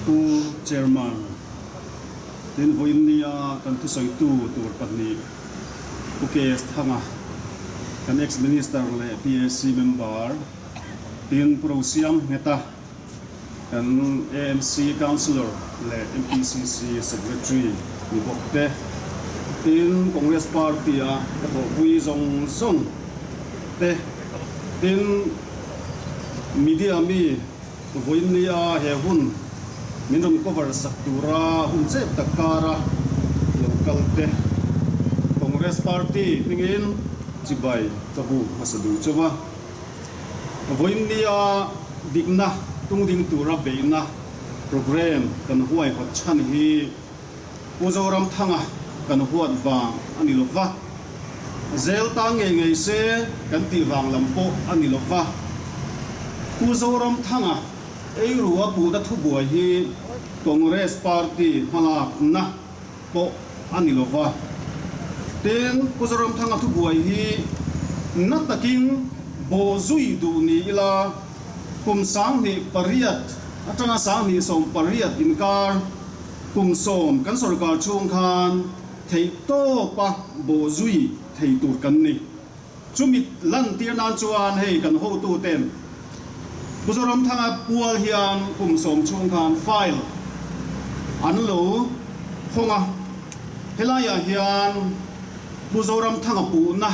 Pu Chairman, tin vawiin nia kan thusawitu tur pahnih Pu KS Thanga, kan Ex-Minister leh PAC member, tin Pu Rosiam Ngheta, kan AMC Councillor leh MPCC Secretary ni bawk te, tin Congress Party a ka thawhpui zawng zawng te, tin Media mi vawiin nia he hun min rawn cover sak tura hun chep tak kara lo kal te, Congress Party hmingin chibai ka bu hmasa duh chauh a. Vawiin nia dikna tungding tura beihna programme kan huaihawt chhan hi Pu Zoramthanga kan huat vang a ni lo va, zel ta ngei ngei se kan tih vang lam pawh a ni lo va. Pu Zoramthanga eirua puhna thubuai hi Congress party hmalakna pawh a ni lo va. Tin, Pu Zoramthanga thubuai hi na takin bawh zui duh ni ila, kum 28 atanga 28 inkar kum 10 kan sorkar chhung khan theih tawpa bawh zui thei tur kan ni. Chumi lantir nan chuan hei kan hotuten Pu Zoramthanga pual hian kum 10 chhung khan file an lo hawng a, helaiah hian Pu Zoramthanga puhna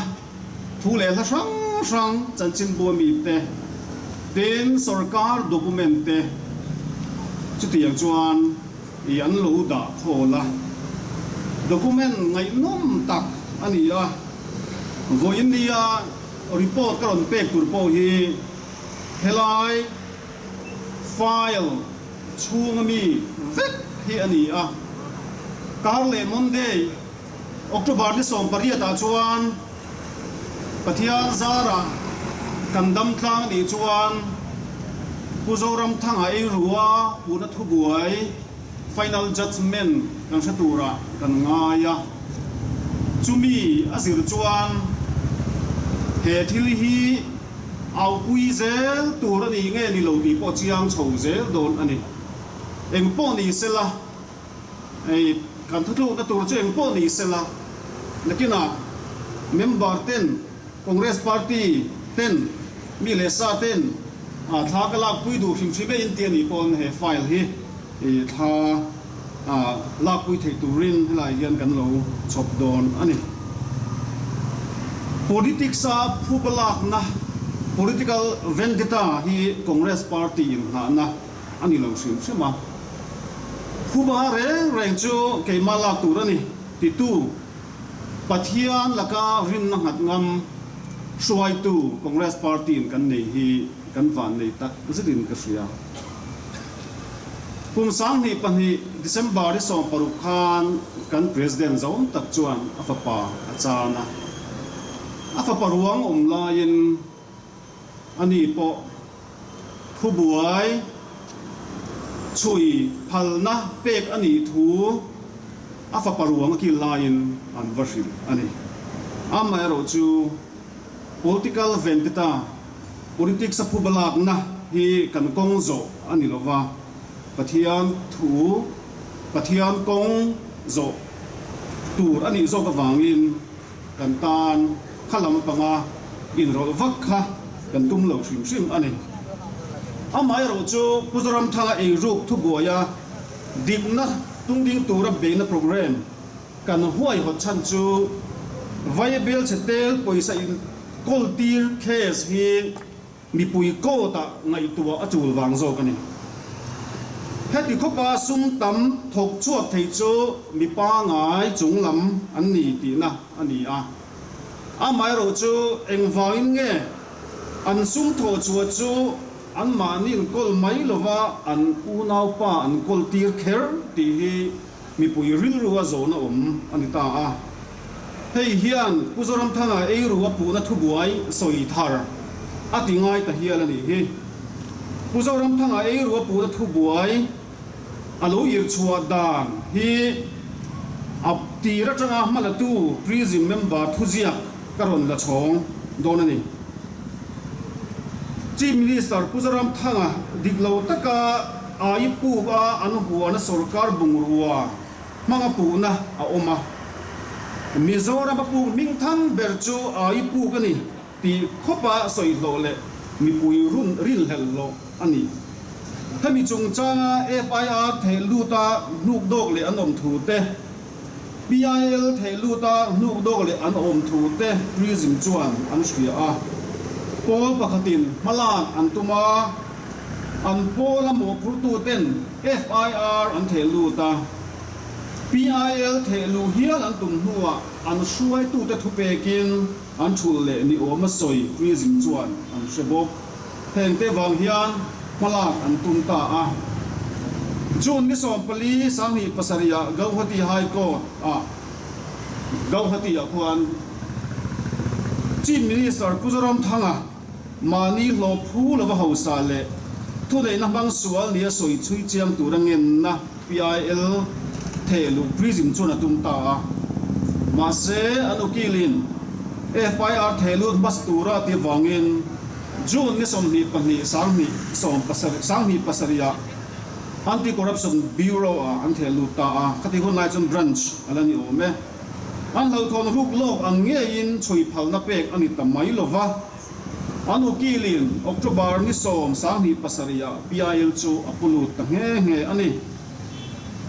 thu leh hla hrang hrang chanchinbu ami te, tin sorkar document te chutiang chuan i an lo dah khawl a, document ngaihnawm tak a ni a. Vawiin nia report ka rawn pek tur pawh hi helai file chhunga mi vek hi a ni a. Kar leh Monday, October ni 18 ah chuan Pathian zarah kan dam tlang a nih chuan Pu Zoramthanga ei rua puna thubuai final judgement kan hre turah kan ngai a. Chumi a zir chuan he thil hi aupui zel tur a ni nge ni lo tih pawh chiang chho zel dawn a ni. Eng pawh ni sela, hei kan thuthlukna tur chu eng pawh ni sela, nakinah member ten, Congress party ten, mi leh sa ten thla ka lakpui duh hrim hrim e inti a nih pawn he file hi thla lakpui theih turin helai hian kan lo chhawp dawn a ni. Politics a phuba lakna, political vendetta, hi Congress party inngahna a ni lo hrim hrim a. Phuba reng reng chu keimah lak tur a ni titu Pathian laka rinna nghat ngam hruaitu Congress party in kan nei hi kan van nei tak zetin ka hria. Kum 2002 December ni 16 khan kan President zawm tak chuan a fapa a chan a. A fapa ruang awm laiin ani pawh thubuai chhui phalna pek a nih thu a fapa ruang a kil laiin an va hrilh a ni. Amaherawhchu political vendetta, politics a phuba lakna hi kan kawng zawh a ni lova, Pathian thu, Pathian kawng zawh tur a nih zawk avangin, Kan tan kha lam panga inrawlh vak kha kan tum lo hrim hrim a ni. Amaherawh chu Pu Zoramthanga eiruk thubuaia dikna tungding tura beihna programme kan huaihawt chhan chu Vaibel chhe tel pawisa inkawl tir case hi Mipui court-ah ngaihtuah a tul vang zawk a ni. Heti khawpa sum tam thawk chhuak thei chu mi pangai chung lam an ni tihna a ni a. Amaherawh chu engvangin nge an sum thawh chhuah chu anmahni inkawl mai lova an unaupa an kawl tir kher tih hi Mipui rilru a zawhna awm a ni ta a. Hei hian Pu Zoramthanga eiru a puhna thubuai sawi thar a ti ngai ta hial a nih hi. Pu Zoramthanga eiru a puhna thubuai a lo irchhuah dan hi a tir atanga hmalatu Prism member thuziak ka rawn la chhawng dawn a ni. Chief Minister Pu Zoramthanga dik lo taka. Aipuk a an huana sorkar bungrua hmanga puhna a awm a. Mizoram a puk hmingthang ber chu Aipuk a ni tih khawpa sawi hlawh leh mipui run rinhlelh hlawh a ni. Hemi chungchanga FIR theh luta hnuk dawk leh an awm thu te, PIL theh luta hnuk dawk leh an awm thu te Prism chuan an hria a. Pawl pakhatin hmalak an tum a, an pawla mawhphurtu ten FIR an theh lut a. PIL theh luh hial an tum hnuah an hruaitute thupekin an thulh leh ni awm a sawi Prism chuan an hre bawk. Hengte vang hian hmalak an tum ta a. June ni 14, 2007 ah Gauhati High Court ah Gauhati ah khuan Chief Minister Pu Zoramthanga mahni hlawh phu lova hausa leh thuneihna hmang sual nia sawi chhui chiang tura ngenna PIL theh luh Prism chuan a tum ta a. Mahse, an ukilin FIR theh lut hmasa tura a tih avangin June ni 22 20 2007 ah Anti-Corruption Bureau ah an theh lut ta a, khatih hun lai chuan branch a la ni awm e. An hlauhthawn ruk lawk ang ngeiin chhui phalna pek a ni ta mai lo va. An ukilin October ni 10 2007 ah PIL chu a pu lut ta nghe nghe a ni.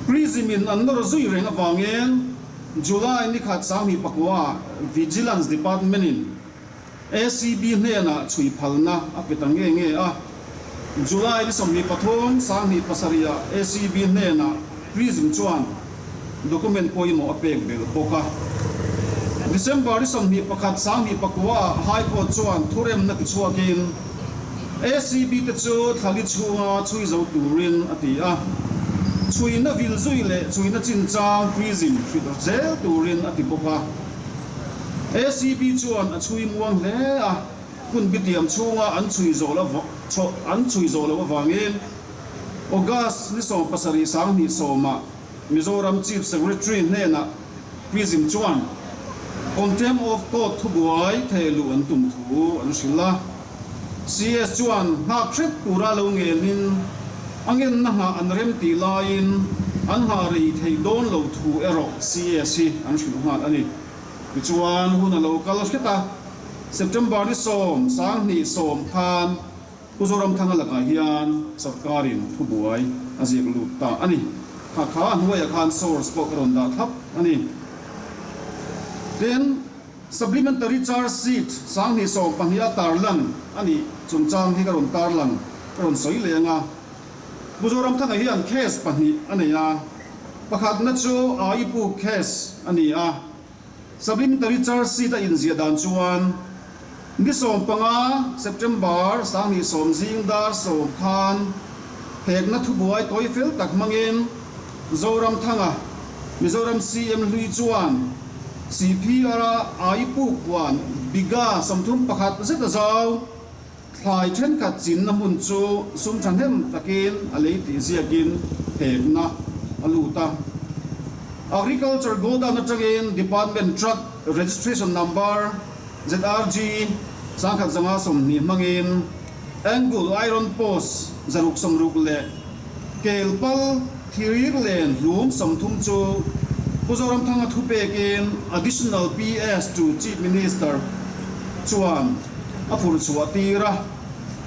Prism in an nawr zui reng avangin July ni 1 2009 ah Vigilance Department in ACB hnenah chhui phalna a pe ta nge nge a. July ni 23 2007 ah ACB hnenah Prism chuan document pawimawh a pek belh bawk a. December ni 21 2009 ah High Court chuan thuremna tichhuakin ACB te chu thlali chhunga chhui zo turin a ti a. Chhuina vil zui leh chhuina chinchang Prism hrilh zel turin a ti bawk a. ACB chuan a chhui muang hle a, hun bitiam chhunga an chhui zawh lo an chhui zawh loh avangin August ni 17 2010 ah Mizoram Chief Secretary hnenah Prism chuan Contempt of Court thubuai theh luh an tum thu an hrilh a. CS chuan nghak hret tura lo ngenin a ngenna nghah an rem tih laiin an nghah rei theih dawn lo thu erawh CS hi an hrilh nghal a ni. Tichuan hun a lo kal hret a, September ni 10 2010 khan Pu Zoramthanga lakah hian sawrkarin thubuai a ziak lut ta a ni. Kha kha a hnuaiah khan source pawh ka rawn dah thlap a ni. Tin, Supplementary Charge Sheet 2012 a tarlan a nih chungchang hi ka rawn tarlan ka rawn sawi leh ang a. Pu Zoramthanga hian case pahnih a nei a, pakhatna chu Aipu case a ni a. Supplementary Charge Sheet a inziah dan chuan ni 15 September 2010 zing dar 10 khan hekna thubuai tawi fel tak hmangin Zoramthanga, Mizoram CM hlui chuan CPR-a Aipuk huan bigha 31 zet a zau. Thlai thenkhat chinna hmun chu sum thahnem takin a lei tih ziakin hekna a lut a. Agriculture Godown atangin Department Truck Registration Number ZRG 1120 hmangin Angle Iron Post 660 leh Kelpal Thirir len hlum 30 chu Pu Zoramthanga thupekin Additional PS to Chief Minister chuan a phurh chhuah tir a.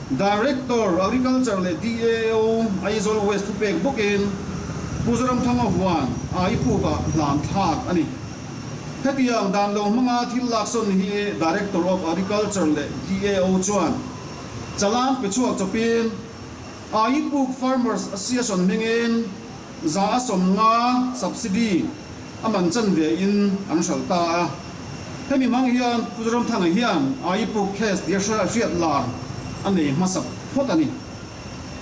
Director, Agriculture leh DAO, Aizawl West thupek bawkin Pu Zoramthanga huan Aipukah hlan thlak a ni. Hetiang dan lo hmanga thil laksawn hi Director of Agriculture leh DAO chuan chalan pe chhuak chawpin Aipuk Farmers Association hmingin 150 subsidy a man chan ve in an hralh ta a. Hemi hmang hian Pu Zoramthanga hian Aipuk case tia hriat lar a nei hmasa phawt a ni.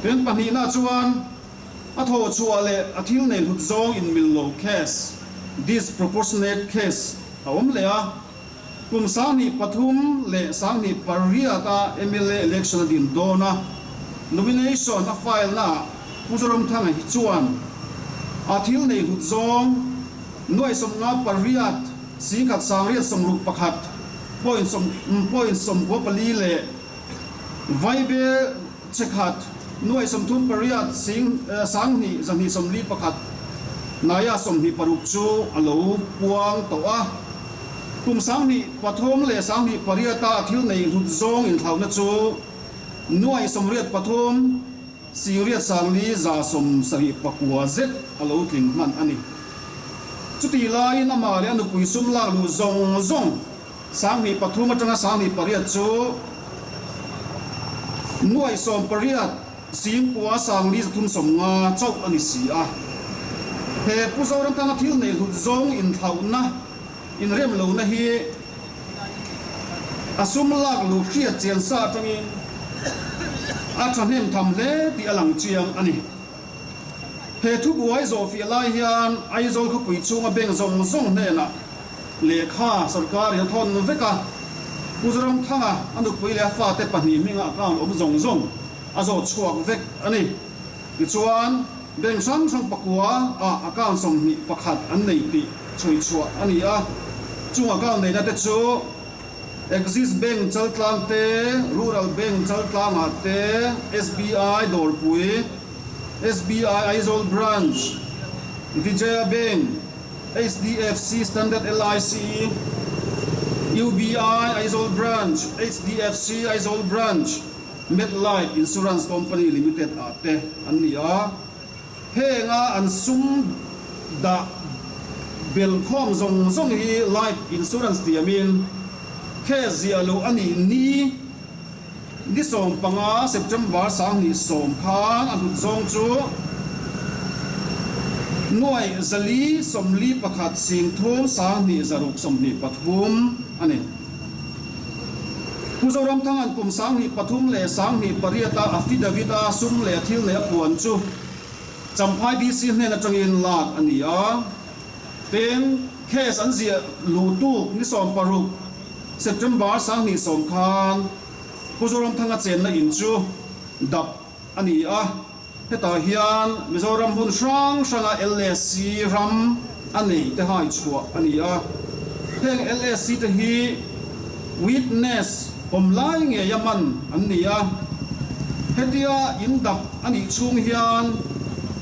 Pen pahnihna chuan a thawh chhuah leh a thil nei hlut zawng inmil lo case, disproportionate case, a awm leh a. Kum 2003 leh 2008 a mla election a din dawn a, nomination a file naah Pu Zoramthanga hi chuan a thil nei hlut zawng 58 1,961 point sawm point 94 leh Vaibel chekhat. Nuai 38 sing 2 241 hnaia 26 chu a lo puang tawh a. Kum 2003 leh 2008 a a thil nei hlut zawng inthlauhna chu nuai 83 singriat 50 79 zet a lo tling hman a ni. Chutih laiin amah leh a nupui sum lak luh zawng zawng 2003 atanga 2008 chu nuai 18 singkua 5390 chauh a ni si a. He Pu Zoramthanga thil neih hlut zawng inthlauhna inrem lohna hi a sum lak luh hriat chian sa atangin a thahnem tham hle tih a lang chiang a ni. He thubuai zawhfiah lai hian Aizawl khawpui chhunga bank zawng zawng hnenah lehkha sorkar in a thawn vek a, Pu Zoramthanga a nupui leh a fate pahnih hminga account awm zawng zawng a zawt chhuak vek a ni. Tichuan, bank hrang hrang pakua ah account 21 an nei tih chhui chhuah a ni a, chung account neihna te chu Axis Bank Chaltlang te, Rural Bank Chaltlangah te, SBI Dawrpui, SBI Aizawl Branch, Vijaya Bank, HDFC Standard LIC, UBI Aizawl Branch, HDFC Aizawl Branch, MetLife Insurance Company Limited ah te an ni a. Henga an sum dah belhkhawm zawng zawng hi life insurance tiamin case ziah loh a nih ni ni 15 September 2010 khan a hlut zawng chu nuai 441 singthum 2 623 a ni. Pu Zoramthanga'n kum 2003 leh 2008 a affidavit a sum leh a thil neih a puan chu Champhai DC hnen atangin lak a ni a. Tin, case an ziah luh tuk ni 16 September 2010 khan Pu Zoramthanga chenna in chu dap a ni a. Hetah hian Mizoram hmun hrang hranga LSC ram a nei te hai chhuah a ni a. Heng LSC te hi witness awm lai ngeia man an ni a. Hetia in dap a nih chhung hian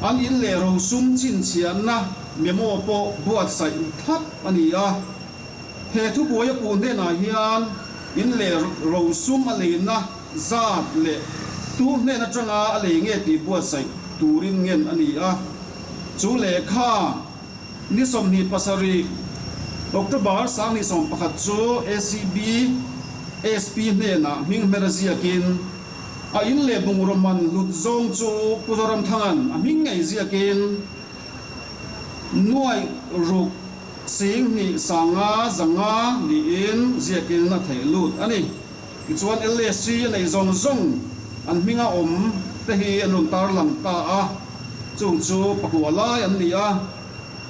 an in leh rosum chhinchhiahna memo pawh buatsaih thlap a ni a. He thubuai a puh hnenah hian in leh rosum a leina zat leh tu hnen atanga a lei nge tih buatsaih turin ngen a ni a. Chu lehkha ni 27 October 2011 chu ACB SP hnenah hming hmer a ziakin a in leh bungraw man hlut zawng chu Pu Zoramthanga'n a hming ngei ziakin nuaih ruk 2 500 500 niin ziakin a theih lut a ni. Tichuan LAC a neih zawng zawng an hminga awm te hi an rawn tarlang ta a, chung chu pakua lai an ni a.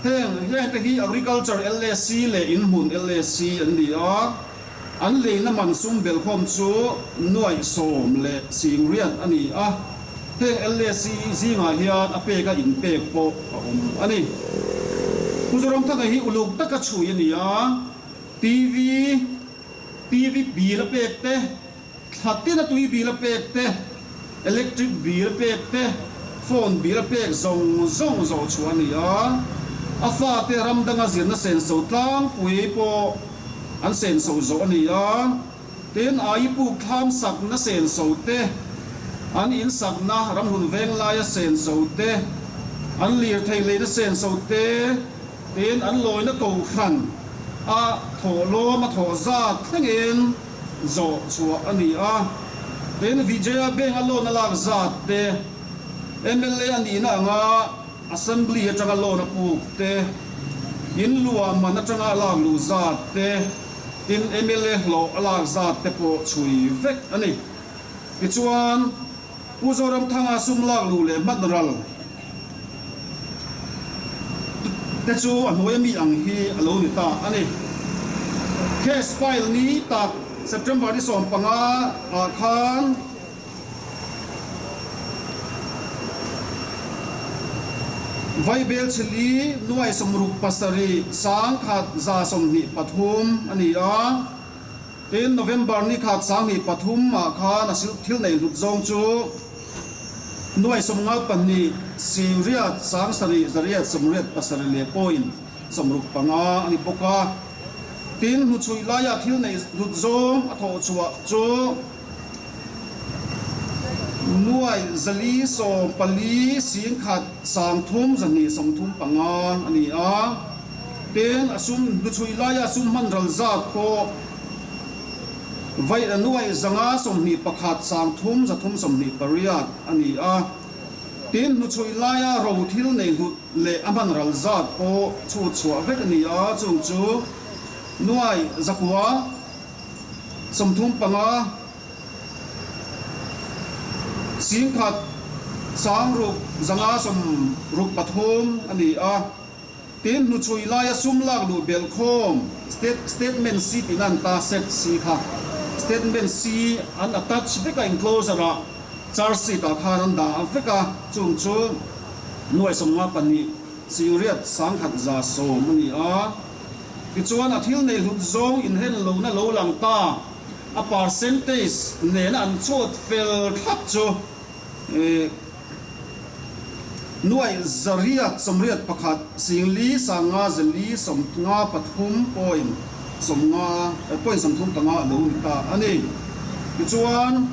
Heng heng te hi Agriculture LAC leh Inhmun LAC an ni a, an leina man sum belhkhawm chu nuaih sawm leh singriat a ni a. Heng LAC zingah hian a peka inpek pawh a awm a ni. Pu Zoramthanga hi uluk taka chhui a ni a, TV, TV bill a pek te, thla tina tui bill a pek te, electric bill a pek te, phone bill a pek zawng zawng zawh chhuah a ni a. A fate ram danga zirna senso tlangpui pawh an senso zawh a ni a. Tin, ai puk thlam sakna senso te, an in sakna ramhlun veng laia senso te, an lirthei leina senso te, Tin, an lawina kohhran a thawhlawm a thawh zat thlengin zawh chhuah a ni a. Tin, Vijaya Bank a loan a lak zat te, mla a nihna anga Assembly atanga loan a puk te, in luah man atanga a lak luh zat te, tin, mla hlawh a lak zat te pawh chhui vek a ni. Tichuan, Pu Zoramthanga sum lak luh leh hman ral te chu a hnuai ami ang hi a lo ni ta a ni. Case file ni tak September ni 15 ah khan Vaibel chili nuai 67 1,123 a ni a. Tin, November ni khat 2003 ah khan a thil nei hlut zawng chu Nuai 52 singriat 7 zariat 87 leh point 65 a ni bawk a. Tin, hnuchhuih laia thil neih hlut zawng a thawh chhuah chu nuai 414 singkhat 3 235 a ni a. Tin, a sum hnuchhuih laia sum hman ral zat pawh vaih nuai 521 3 328 a ni a. Tin, hnuchhuih laia ro thil nei hlut leh a hman ral zat pawh chhut chhuah vek a ni a, chung chu nuai 935 100 6 563 a ni a. Tin, hnuchhui laia sum lak luh belh khawm Statement C tihna an ta set si kha Statement C an attach vek a enclosure ah charge sheet ah khan an dah vek a, chung chu nuai 52 singriat 1110 a ni a. Tichuan a thil nei hlut zawng inhen lohna lo lang ta a percentage nena an chhuat fel thlap chu Nuai 881 singli 5 4 53 point 50 point 35 a lo ni ta a ni. Tichuan,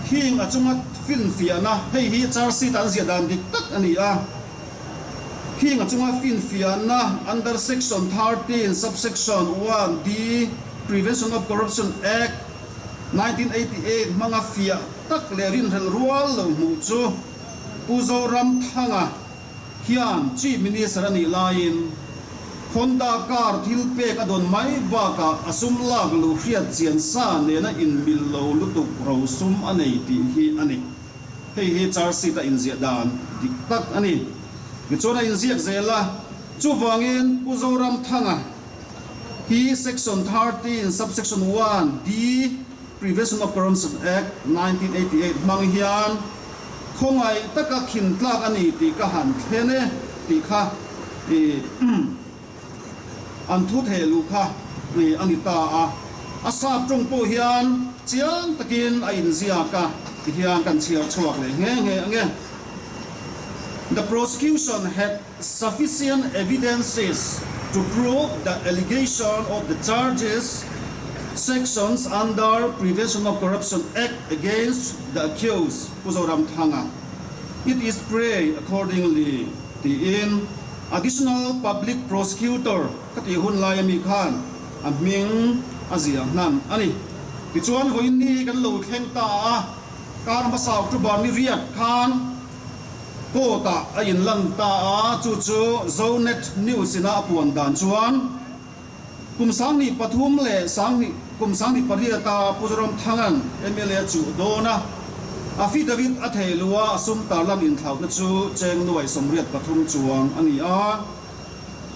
hing a chunga finfiahna, hei hi charge sheet an ziah dan dik tak a ni a, hing a chunga finfiahna under section 13 subsection 1 D Prevention of Corruption Act 1988 hmanga fiah tak leh rinhrelh rual lo hmuh chu Pu Zoramthanga hian Chief Minister a nih laiin Honda car thil pek a dawn mai bakah a sum lak luh hriat chian sa nena inmil lo lutuk ro sum a nei tih hi a ni. Hei hi charge sheet a inziah dan dik tak a ni. Tichuan a inziak zel a, chuvangin Pu Zoramthanga hi Section 13 Subsection 1 D Prevention of Corruption Act, 1988 hmang hian khawngaih taka khin tlak a ni tih ka han thlen e tih kha an thu theh luh kha a ni ta a. A sap tawng pawh hian chiang takin a inziak a tihian kan chhiar chhuak leh nghe nghe ang e. The prosecution had sufficient evidences to prove the allegation of the charges sections under Prevention of Corruption Act against the accused Pu Zoramthanga. It is pray accordingly tiin Additional Public Prosecutor ka tih hun lai ami khan a hming a ziah hnan a ni. Tichuan vawiin ni kan lo thleng ta a, kar hmasa October ni riat khan, Court ah a inlan ta a, chu chu Zonet News ina a puan dan chuan kum 23 leh sanghnih kum 28 a Pu Zoramthanga'n mla chuh dawn a, affidavit a thei lu a, a sum tarlan inthlauhna chu cheng nuai 83 chuang a ni a.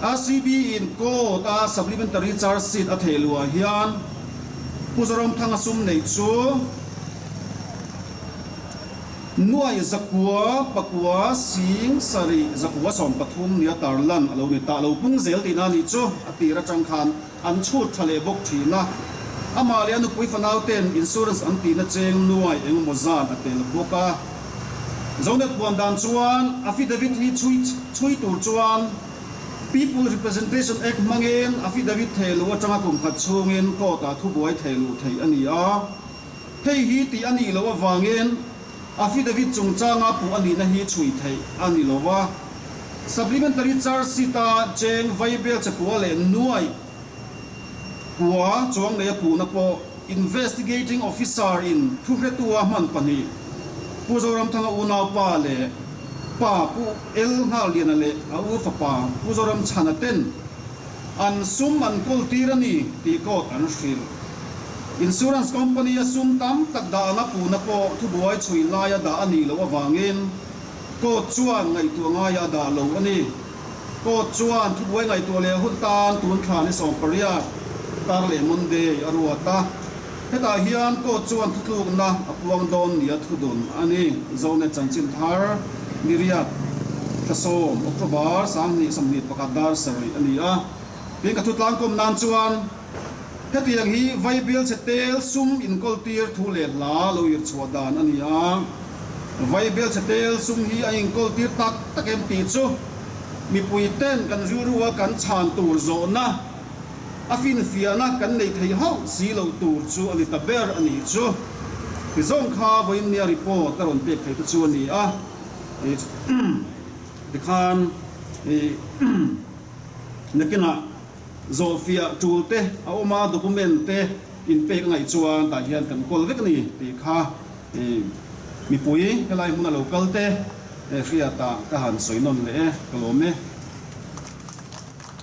ACB in court a supplementary charge sheet a thei lu ah hian Pu Zoramthanga sum neih chu, Nuai 900 pakua sing 7 913 nia tarlan a lo ni ta lo pung zel tihna a nih chu a tir atang khan an chhut tha leh bawk thin a. Amah leh a nupui fanau ten insurance an tihna cheng nuai engemaw zat a tel bawk a. Zonet puan dan chuan affidavit hi chhui chhui tur chuan People Representation Act hmangin affidavit thehluh atanga kum khat chhungin court ah thubuai thehluh theih a ni a. Hei hi tih a nih loh avangin affidavit chungchanga puh a nihna hi chhui theih a ni lo a. Supplementary charge sheet-a cheng vaibel chekua leh nuaih kua chuang nei a puhna pawh Investigating Officer-in thuhretua hman pahnih Pu Zoramthanga unaupa leh pa Pu L Nghalliana leh a u fapa Pu Zoramchhana ten An sum an kawl tir a ni tih court an hrilh. Insurance company a sum tam tak dah anga puhna pawh thubuai chhui laia dah a nih loh avangin court chuan ngaihtuah ngaia a dah lo a ni. Court chuan thubuai ngaihtuah leh hun tan tun thla ni 18 tar leh Monday a ruat a. Hetah hian court chuan thutlukna a puang dawn nia thudun a ni. Zonet chanchin thar Niriat thla 10, October, 2021 dar 7 a ni a. Tin ka thutlangkawm nan chuan hetiang hi Vaibel chhe tel sum inkawl tir thu leh hla lo irchhuah dan a ni a. Vaibelchhe tel sum hi a inkawl tir tak tak em tih chu mipui ten kan rilrua kan chhan tur zawhna, a finfiahna kan neih theih hauh si loh tur chu a ni ta ber a nih chu. Ti zawng kha vawiinnia report a rawn pek theih te chu a ni a. Tikhan nakinah zawhfiah tul te a awm a, document te inpek a ngaih chuan tah hian kan kawl vek a ni tih kha mipui helai hmuna lo kal te hriatah ka han sawi nawn leh e, ka lawm e.